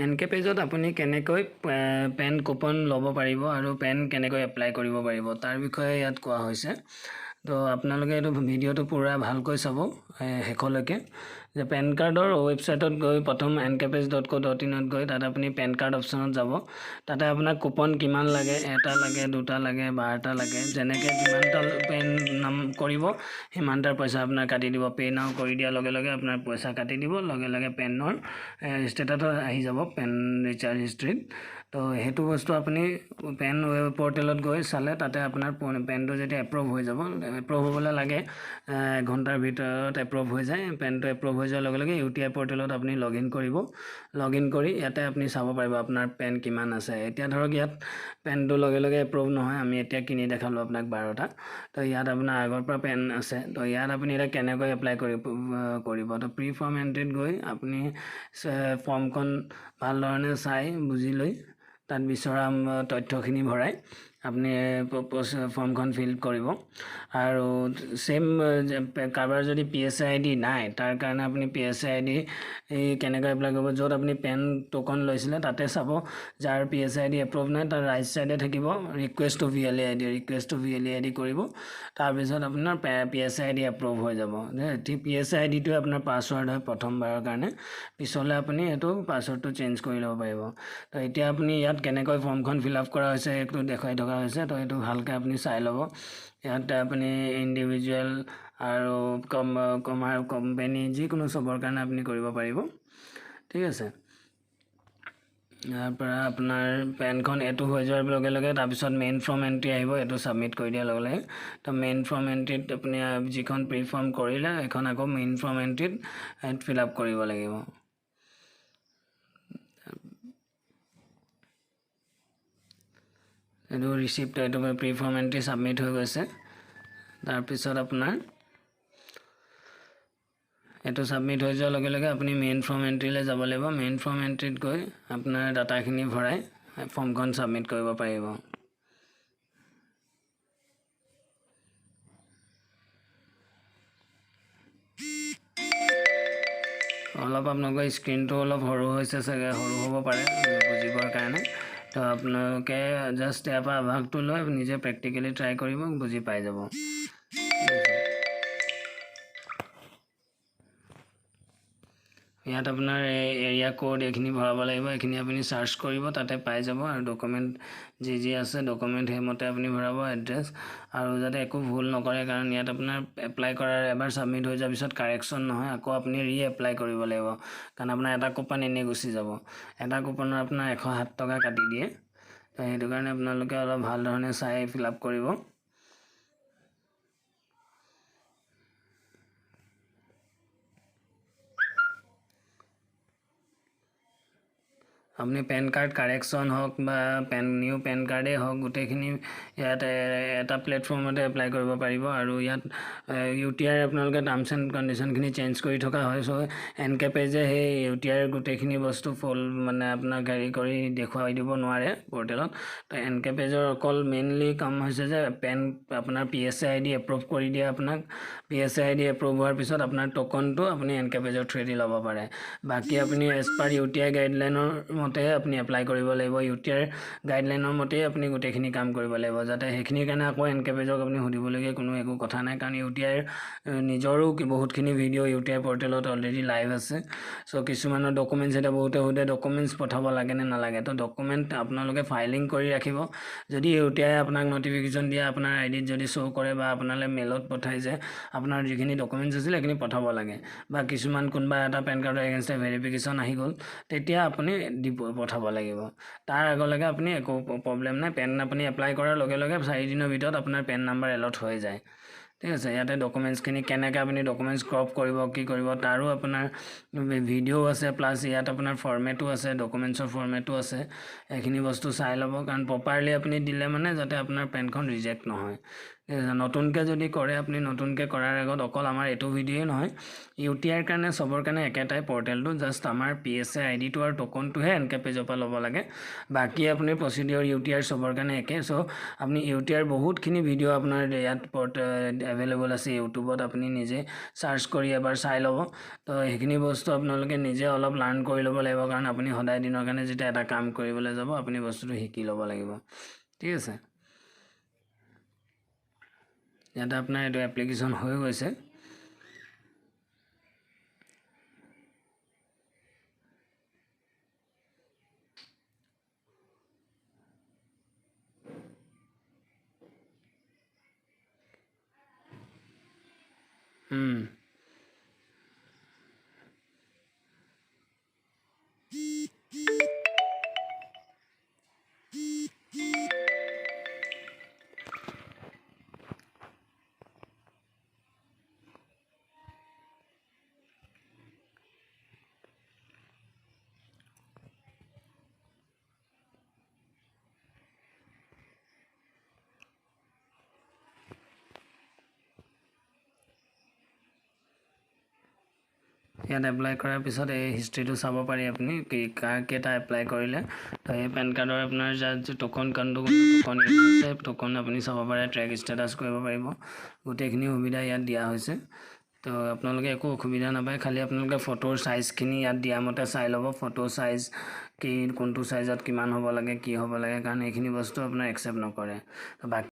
N K পেজত আপুনি কেনেকৈ পেন কুপন ল'ব পাৰিব আৰু পেন কেনেকৈ এপ্লাই কৰিব পাৰিব, তাৰ বিষয়ে ইয়াত কোৱা হৈছে। তো আপোনালোকে এইটো ভিডিঅ'টো পূৰা ভালকৈ চাব শেষলৈকে, যে পেন কাৰ্ডৰ ৱেবছাইটত গৈ প্ৰথম ncapex.co.inত গৈ তাত আপুনি পেন কাৰ্ড অপশ্যনত যাব। তাতে আপোনাক কুপন কিমান লাগে, এটা লাগে, দুটা লাগে, 12টা লাগে, যেনেকৈ যিমানটা পেন নাম কৰিব সিমানটাৰ পইচা আপোনাৰ কাটি দিব। পে' নাও কৰি দিয়াৰ লগে লগে আপোনাৰ পইচা কাটি দিব, লগে লগে পেনৰ ষ্টেটাছত আহি যাব পেন ৰিচাৰ্জ হিষ্ট্ৰীত। তো সেইটো বস্তু আপুনি পেন ৱেব পৰ্টেলত গৈ চালে তাতে আপোনাৰ পেনটো যেতিয়া এপ্ৰুভ হৈ যাব, এপ্ৰুভ হ'বলৈ লাগে এঘণ্টাৰ ভিতৰত এপ্ৰুভ হৈ যায়। পেনটো এপ্ৰুভ হৈ যোৱাৰ লগে লগে ইউ টি I পৰ্টেলত আপুনি লগ ইন কৰিব। লগ ইন কৰি ইয়াতে আপুনি চাব পাৰিব আপোনাৰ পেন কিমান আছে। এতিয়া ধৰক ইয়াত পেনটো লগে লগে এপ্ৰুভ নহয়, আমি এতিয়া কিনি দেখালোঁ আপোনাক 12টা। তো ইয়াত আপোনাৰ আগৰ পৰা পেন আছে। তো ইয়াত আপুনি এতিয়া কেনেকৈ এপ্লাই কৰিব? তো প্ৰি ফৰ্ম এণ্ট্ৰিত গৈ আপুনি ফৰ্মখন ভাল ধৰণে চাই বুজি লৈ তাত বিচৰা তথ্যখিনি ভৰাই আপুনি ফৰ্মখন ফিল কৰিব। আৰু ছেইম, কাৰোবাৰ যদি পি এছ আই ডি নাই, তাৰ কাৰণে আপুনি পি এছ আই ডি কেনেকৈ এপ্লাই কৰিব? য'ত আপুনি পেন ট'কন লৈছিলে তাতে চাব, যাৰ P S I D approve নাই তাৰ ৰাইট ছাইডে থাকিব request to VLE ID। Request to VLE ID কৰিব, তাৰপিছত আপোনাৰ P S I D approve হৈ যাব। ঠিক পি এছ আই ডিটোৱে আপোনাৰ পাছৱৰ্ড হয় প্ৰথমবাৰৰ কাৰণে, পিছলৈ আপুনি সেইটো পাছৱৰ্ডটো চেঞ্জ কৰি ল'ব পাৰিব। তো এতিয়া আপুনি ইয়াত কেনেকৈ ফৰ্মখন ফিল আপ কৰা হৈছে সেইটো দেখুৱাই থকা হৈছে। তো এইটো ভালকৈ আপুনি চাই ল'ব। ইয়াত আপুনি ইণ্ডিভিজুৱেল আৰু কোম্পানী যিকোনো চবৰ কাৰণে আপুনি কৰিব পাৰিব। ঠিক আছে, ইয়াৰ পৰা আপোনাৰ পেনখন এইটো হৈ যোৱাৰ লগে লগে তাৰপিছত মেইন ফৰ্ম এণ্ট্ৰি আহিব। এইটো ছাবমিট কৰি দিয়াৰ লগে লগে তো মেইন ফৰ্ম এণ্ট্ৰিত আপুনি যিখন প্ৰি ফৰ্ম কৰিলে সেইখন আকৌ মেইন ফৰ্ম এণ্ট্ৰিত ফিল আপ কৰিব লাগিব। এইটো ৰিচিপ্ট, এইটো প্ৰি ফৰ্ম এণ্ট্ৰি ছাবমিট হৈ গৈছে। তাৰপিছত আপোনাৰ এইটো ছাবমিট হৈ যোৱাৰ লগে লগে আপুনি মেইন ফৰ্ম এণ্ট্ৰিলৈ যাব লাগিব। মেইন ফৰ্ম এণ্ট্ৰিত গৈ আপোনাৰ ডাটাখিনি ভৰাই ফৰ্মখন ছাবমিট কৰিব পাৰিব। অলপ আপোনালোকৰ স্ক্ৰীণটো অলপ সৰু হৈছে চাগে, সৰু হ'ব পাৰে বুজিবৰ কাৰণে। তো আপোনালোকে জাষ্ট ইয়াৰ পৰা আভাসটো লৈ নিজে প্ৰেক্টিকেলি ট্ৰাই কৰিব, বুজি পাই যাব। ইয়াত আপোনাৰ এই এৰিয়া ক'ড এইখিনি ভৰাব লাগিব, এইখিনি আপুনি চাৰ্চ কৰিব তাতে পাই যাব। আৰু ডকুমেণ্ট যি যি আছে ডকুমেণ্ট সেইমতে আপুনি ভৰাব, এড্ৰেছ, আৰু যাতে একো ভুল নকৰে, কাৰণ ইয়াত আপোনাৰ এপ্লাই কৰাৰ এবাৰ ছাবমিট হৈ যোৱাৰ পিছত কাৰেকশ্যন নহয়, আকৌ আপুনি ৰি এপ্লাই কৰিব লাগিব, কাৰণ আপোনাৰ এটা কুপন এনেই গুচি যাব। এটা কুপনৰ আপোনাৰ 107 টকা কাটি দিয়ে। তো সেইটো কাৰণে আপোনালোকে অলপ ভাল ধৰণে চাই ফিল আপ কৰিব। আপুনি পেন কাৰ্ড কাৰেকশ্যন হওক বা নিউ পেন কাৰ্ডেই হওক, গোটেইখিনি ইয়াত এটা প্লেটফৰ্মতে এপ্লাই কৰিব পাৰিব। আৰু ইয়াত ইউ টি আইৰ আপোনালোকে টাৰ্মছ এণ্ড কণ্ডিশ্যনখিনি চেঞ্জ কৰি থকা হয়। চ' এন কে পেজে সেই ইউ টি আইৰ গোটেইখিনি বস্তু ফুল মানে আপোনাক হেৰি কৰি দেখুৱাই দিব নোৱাৰে পৰ্টেলত। তো এন কে পেজৰ অকল মেইনলি কাম হৈছে যে পেন আপোনাৰ P S A I D approve কৰি দিয়ে আপোনাক। P S A I D approve হোৱাৰ পিছত আপোনাৰ ট'কনটো আপুনি এন কে পেজৰ থ্ৰুৱেদি ল'ব পাৰে। বাকী আপুনি as per U T I গাইডলাইনৰ মতে আপুনি এপ্লাই কৰিব লাগিব। ইউ টি আইৰ গাইডলাইনৰ মতেই আপুনি গোটেইখিনি কাম কৰিব লাগিব, যাতে সেইখিনিৰ কাৰণে আকৌ এন কে পেজক আপুনি সুধিবলগীয়া কোনো একো কথা নাই, কাৰণ ইউ টি আইৰ নিজৰো বহুতখিনি ভিডিঅ' ইউ টি I পৰ্টেলত অলৰেডি লাইভ আছে। চ' কিছুমানৰ ডকুমেণ্টছ এতিয়া বহুতে সোধে ডকুমেণ্টছ পঠাব লাগে নে নালাগে। তো ডকুমেণ্ট আপোনালোকে ফাইলিং কৰি ৰাখিব। যদি ইউ টি I আপোনাক নটিফিকেশ্যন দিয়ে, আপোনাৰ আই ডিত যদি শ্ব' কৰে বা আপোনালৈ মেইলত পঠায় যে আপোনাৰ যিখিনি ডকুমেণ্টছ আছিলে সেইখিনি পঠাব লাগে, বা কিছুমান কোনোবা এটা পেন কাৰ্ডৰ এগেইনষ্টে ভেৰিফিকেশ্যন আহি গ'ল, তেতিয়া আপুনি দিব পঠাব লাগিব। তাৰ আগলৈকে আপুনি একো প্ৰব্লেম নাই। পেন আপুনি এপ্লাই কৰাৰ লগে লগে 4 দিনৰ ভিতৰত আপোনাৰ পেন নাম্বাৰ এলট হৈ যায়। ঠিক আছে, ইয়াতে ডকুমেণ্টছখিনি কেনেকৈ আপুনি ডকুমেণ্টছ ক্ৰপ কৰিব, কি কৰিব, তাৰো আপোনাৰ ভিডিঅ'ও আছে, প্লাছ ইয়াত আপোনাৰ ফৰ্মেটো আছে, ডকুমেণ্টছৰ ফৰ্মেটো আছে। এইখিনি বস্তু চাই ল'ব, কাৰণ প্ৰপাৰলি আপুনি দিলে মানে যাতে আপোনাৰ পেনখন ৰিজেক্ট নহয়। নতুনকৈ যদি কৰে আপুনি, নতুনকৈ কৰাৰ আগত অকল আমাৰ এইটো ভিডিঅ'ই নহয়, ইউ টি আইৰ কাৰণে চবৰ কাৰণে একেটাই পৰ্টেলটো। জাষ্ট আমাৰ পি এছ এ আই ডিটো আৰু ট'কনটোহে এন কে পেজৰ পৰা ল'ব লাগে। বাকী আপুনি প্ৰচিডিঅ'ৰ ইউ টি আৰ চবৰ কাৰণে একে। চ' আপুনি ইউ টি আৰ বহুতখিনি ভিডিঅ' আপোনাৰ ইয়াত এভেইলেবল আছে ইউটিউবত, আপুনি নিজে চাৰ্চ কৰি এবাৰ চাই ল'ব। তো সেইখিনি বস্তু আপোনালোকে নিজে অলপ লাৰ্ণ কৰি ল'ব লাগিব, কাৰণ আপুনি সদায় দিনৰ কাৰণে যেতিয়া এটা কাম কৰিবলৈ যাব, আপুনি বস্তুটো শিকি ল'ব লাগিব। ঠিক আছে, ইয়াতে আপোনাৰ এইটো এপ্লিকেশ্যন হৈ গৈছে। ইয়াত এপ্লাই কৰাৰ পিছত এই হিষ্ট্ৰীটো চাব পাৰি আপুনি কি কাৰ কেইটা এপ্লাই কৰিলে। তো এই পেন কাৰ্ডৰ আপোনাৰ যাৰ ট'কন কোনটো ট'কন আছে, ট'কন আপুনি চাব পাৰে, ট্ৰেক ষ্টেটাছ কৰিব পাৰিব। গোটেইখিনি সুবিধা ইয়াত দিয়া হৈছে। তো আপোনালোকে একো অসুবিধা নাপায়। খালি আপোনালোকে ফটোৰ চাইজখিনি ইয়াত দিয়া মতে চাই ল'ব, ফটো চাইজ কি, কোনটো চাইজত কিমান হ'ব লাগে, কি হ'ব লাগে, কাৰণ এইখিনি বস্তু আপোনাৰ একচেপ্ট নকৰে। তো বাকী